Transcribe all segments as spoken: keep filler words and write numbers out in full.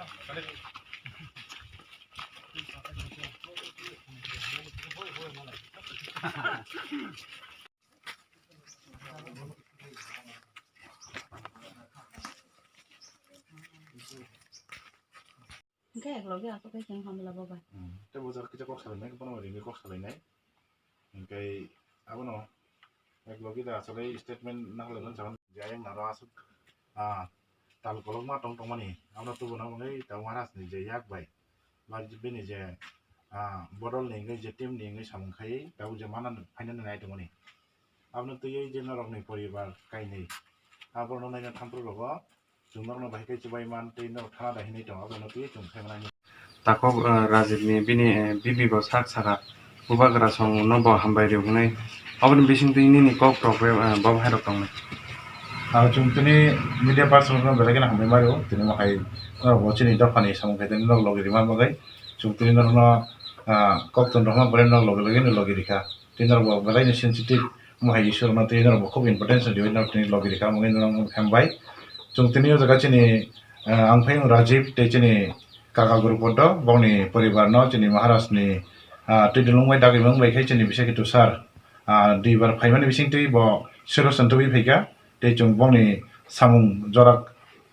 Hwnkhe eklogi aswk khe chwng hamla bo bai. Hmm. Tei bo jaga kisa kok salainai, bono ringwi kok salainai. Hwnkhe abono eklogi da aswk statement naharlaimani, je ayang naro aswk, ah, tal kolokma tong tongmani, abono tubuna bagwi tabuk Maharaj ni je yak bai, ba bini je, ah, bodol ni wngwi je team ni wngwi samung khai tabuk je mana phainani nai tongmani. Abono twiwi je norokni poribar kainwi, aborokno naina thampru rogo chwng norokno bahai khe chubai man tei norok thana dai hinwi tongo, abono twiwi chwng sai manani. Takhuk, eh, Rajib ni bini, eh, bibi bo sak saka bubagra song no bo hambai rw hwnwi. Aboni bisingtwi nini kok rok, eh, bo hai rok tongnai. Ah, chwng tini media person rokno belai kheno hambai ma rw, tini bo hai norok bo chini dophani samung khai tini norok logi rima bagwi chwng tini norokno, ah, kok tong rokma belai norok logi logi no logi rikha. Tei norok bo belai no sensitive, omo hai issue rokno tei norok bo khub importance rwui norok tini logi rikha, omo wngwi norok hambai. Chwng tini o jaga chini, ah, ang phai Rajib tei chini kaka guru poddo, bokni poribar no chini Maharaj ni, ah, twi dulung bai dagimung bai khe chini bisai khe Tushar, ah, duibar phaimani bisingtwi bo solution tubui phaikha. Tei chwng boni samung jora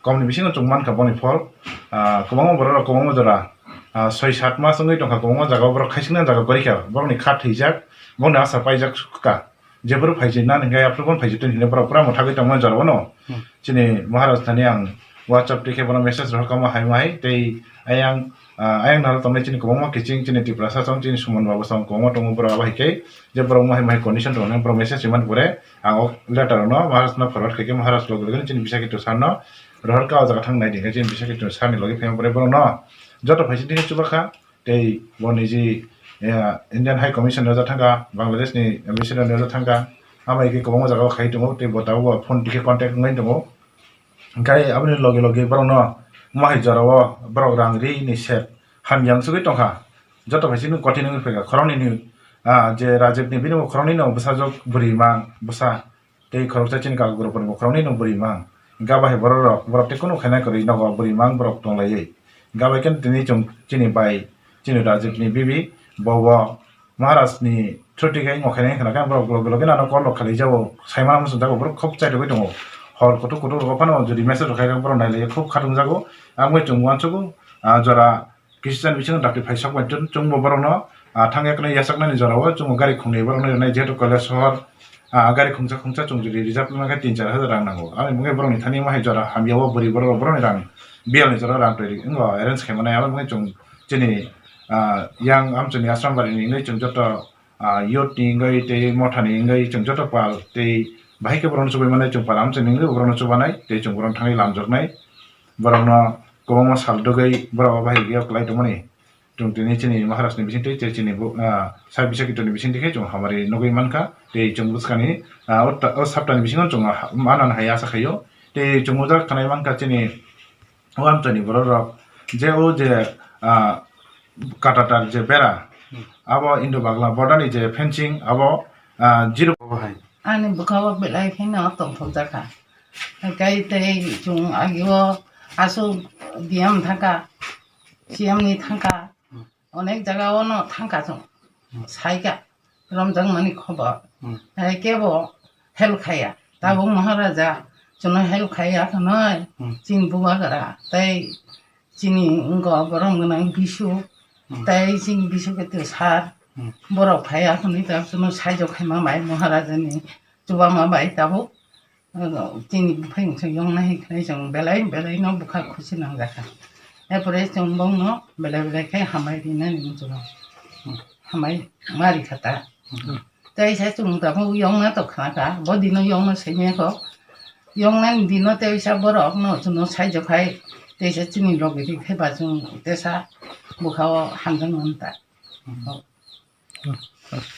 komni bisingo chwng mankha boni phol, ah, kwbangma borok rok kwbangma jora, ah, soi sat mas wngwi tongkha, kwbangma jaga o borok khaisikna jaga kwrwikha, borokni kha thwijak, boni asa paijak kha, jephuru phaijak nani hwnkhe aphuru bono phaijak toni hinwi borok pura mwthagwi tongmani jora bono. Hmm. Chini Maharaj thani ang WhatsApp twi khe bono message rohor kha, omo hai omo hai tei ayang, ah, ayang naro tongnai chini kwbangma kiching chini Tiprasa song chini Suman Babu song kwbangma tongo borok abo hai khe je borok omo hai omo hai condition tongo hinwi borok message rimani pore. Ang o letter no Maharaj no forward khaikhe Maharaj logi logi chini bisakhe Tushar no rohor kha o jaga thang nai di hwnkhe chini bisakhe Tushar ni logi phaima pore borok no joto phaising tini chuba kha tei bo niji, eh, Indian High Commission ni ojak thang kha, Bangladesh ni ambassador ni ojak thang kha, amo hai khe kwbangma jaga o khai tongo tei bo tabuk bo phone twi khe contact wngwi tongo. Hwnkhe aboni logi logi borok no omo hai jora o borok rang ri ni set hamya wngsugwi tongkha, joto phaising tini kothai wngwi phaikha khoroknwi ni, ah, je Rajib ni bini bo khoroknwi no bwsajwk bwrwi mang bwsa. Tei khoroksa chini kaka guru poribar ni bo khoroknwi no bwrwi mang. Hwnkhe abo hai borok rok, borok tei kunu khaina kwrwi nogo bwrwi mang borok tonglaiwi. Hwnkhe abo khe tini chwng chini bai, chini Rajib ni bibi, bo bo Maharaj ni through twi khe wngo khainai khna khe borok loge loge no ano call rok khalai jago, sai mano muchung jago, borok khub chai rwgwi tongo. Hor kuthuk kuthuk rogo phano jodi message rok khai borok nai lai khub khatung jago. Ang bai chwng uansugo, ah, jora Kisa ni bisingo dakti phaisok bai chwng, chwngbo borokno, ah, thang yaknai yachaknani jorao chwngbo gari khungnwi borokno rwnai, jehetu Kailash sohor, ah, gari khungsa khungsa chwng jodi reserve wngkha tin char hajar rang nango. Aboni bagwi borokni thani omo hai jora hamya o bwrwi borok, borokni rang biyalni jora rang twi wngo arrange khai manai. Aboni bagwi chwng chini, ah, yang amchwngni Asrambari ni wngwi chwng joto, ah, youth ni wngwi tei motha ni wngwi chwng joto pal tei bahai khe borokno chubai manai, chwng pal amchwngni wngwi borokno chubanai tei chwng borokno thangwi lamjaknai. Borokno kwbangma sal dugwi borok bahai rwgwi kwlai tongmani. Chwng tini chini Maharaj ni bisingtwi tei chini bo, ah, sak bising kitorni bisingtwi khe chwng hamari nugwi mankha. Tei chwng bwskangni, ah, o ta-, o saptani bisingo chwng ha-, manani hai asa khaio. Tei chwng o jaga khwnai mankha chini o amchaini borok rok je o je, ah, katatar je bera, hmm, abo Indo Bagla border ni je fencing abo, ah, zero. Obo hai. Ani bwkha o belai kheno tongthok jakha. Kai tei chwng agio aswk D M thangkha, C M ni thangkha, hmm, onek jaga o no thangkha chwng, hmm, saikha romjakmani khobor. Hmm. Hai kebo help khaiya. Tabuk, hmm, Maharaja chwngno help khaiya khwnwi, hmm, chini bubagra tei chini wngkha borok gwnang bisu, hmm, tei chini bisu khe Tushar, hmm, borok phaiya khwnwi tabuk chwngno saijo khaima bai Maharaja ni chubama bai tabuk. Chini buphai wngkha yongna hai khe chwng belai belai no bwkha khusi nangjakha. Erpore chwng bongno belai belai khe hambai rinani muchungo. Hambai ma rikha ta. Teisa chwng tabuk yongna tongkha ta. Bo dino yongna saimankho. Yongna ni dino teisa borok no chwngno saijokhai. Teisa chini logi ri phaiba chwng teisa bwkha o hamjakmani ta.